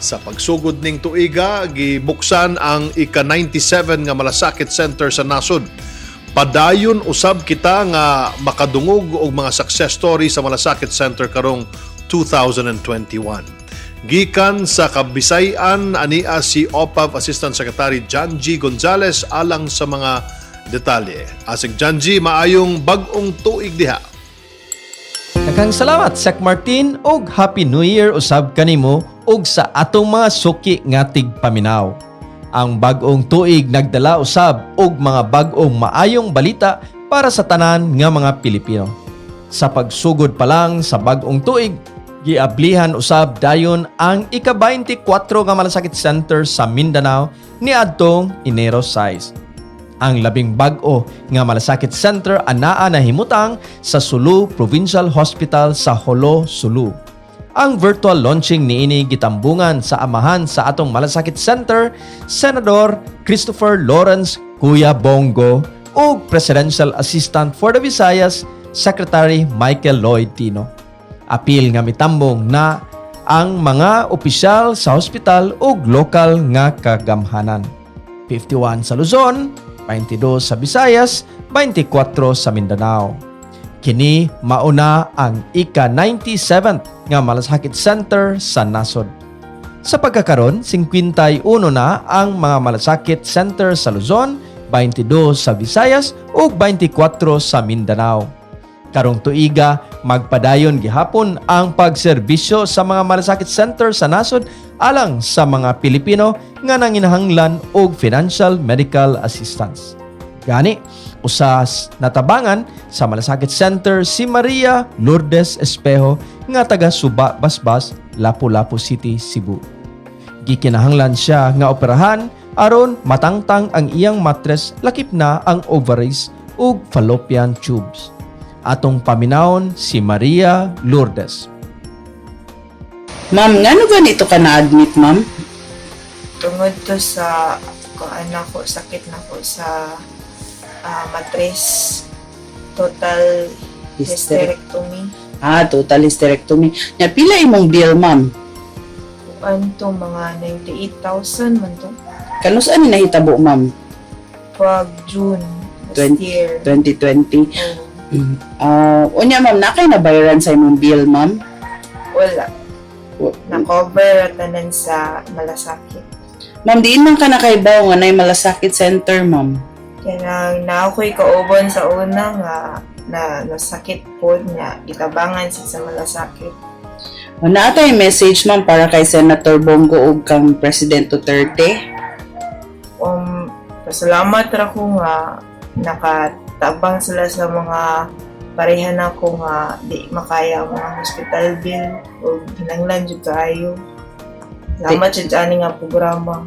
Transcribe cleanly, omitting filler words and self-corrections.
Sa pagsugod ning tuiga, gibuksan ang ika-97 nga Malasakit Center sa nasod. Padayon usab kita nga makadungog og mga success story sa Malasakit Center karong 2021. Gikan sa Kabisay-an, ania si OPAV Assistant Secretary John G. Gonzales alang sa mga detalye. Asec John G., maayong bag-ong tuig diha. Daghang salamat, Sec Martin, ug Happy New Year usab kanimo ug sa atong mga suki nga tigpaminaw. Ang bag-ong tuig nagdala usab og mga bag-ong maayong balita para sa tanan nga mga Pilipino. Sa pagsugod pa lang sa bag-ong tuig, giablihan usab dayon ang ika-24 nga Malasakit Center sa Mindanao niadtong Enero 6. Ang labing bag-o nga Malasakit Center anaa nahimutang sa Sulu Provincial Hospital sa Jolo, Sulu. Ang virtual launching niini gitambungan sa amahan sa atong Malasakit Center, Senador Christopher Lawrence Kuya Bong Go, ug Presidential Assistant for the Visayas, Secretary Michael Lloyd Tino. Apil nga mitambong na ang mga opisyal sa hospital ug lokal nga kagamhanan. 51 sa Luzon, 22 sa Visayas, 24 sa Mindanao. Kini mauna ang ika-97 nga Malasakit Center sa nasod. Sa pagkakaron, 51 na ang mga Malasakit Center sa Luzon, 22 sa Visayas ug 24 sa Mindanao. Karong tuiga, magpadayon gihapon ang pagserbisyo sa mga Malasakit Center sa nasod alang sa mga Pilipino nga nanginahanglan og financial medical assistance. Gani, usas natabangan sa Malasakit Center si Maria Lourdes Espejo nga taga Suba, Basbas, Lapu-Lapu City, Cebu. Gikinahanglan siya nga operahan aron matangtang ang iyang matres, lakip na ang ovaries ug fallopian tubes. Atong paminawon si Maria Lourdes. Ma'am, ngano ganito ka na-admit, ma'am? Tungod to sa kuan ko, sakit na ko sa matres, total hysterectomy. Ah, total hysterectomy. Nya pila imong bill, ma'am? Kuan to, mga 98,000 man to. Kanus-a ni nahitabo, ma'am? Pag June last year. 2020. Oh. Ah, unya ma'am, naa kay nabayaran sa imong bill, ma'am? Wala. Na-cover at tanan sa Malasakit. Ma'am, diin man ka nakaibaw nga nay Malasakit Center, ma'am? Kanang naa ko'y kauban sa una nga na nasakit po nga gitabangan siya sa Malasakit. O, naa tay message, ma'am, para kay Senator Bong Go ug kang President Duterte? Pasalamat ra ko nga nakatabang sila sa mga pareha na ko nga di makaya ang mga hospital bill o hinanglan jud kaayo. Salamat jud ani nga programa.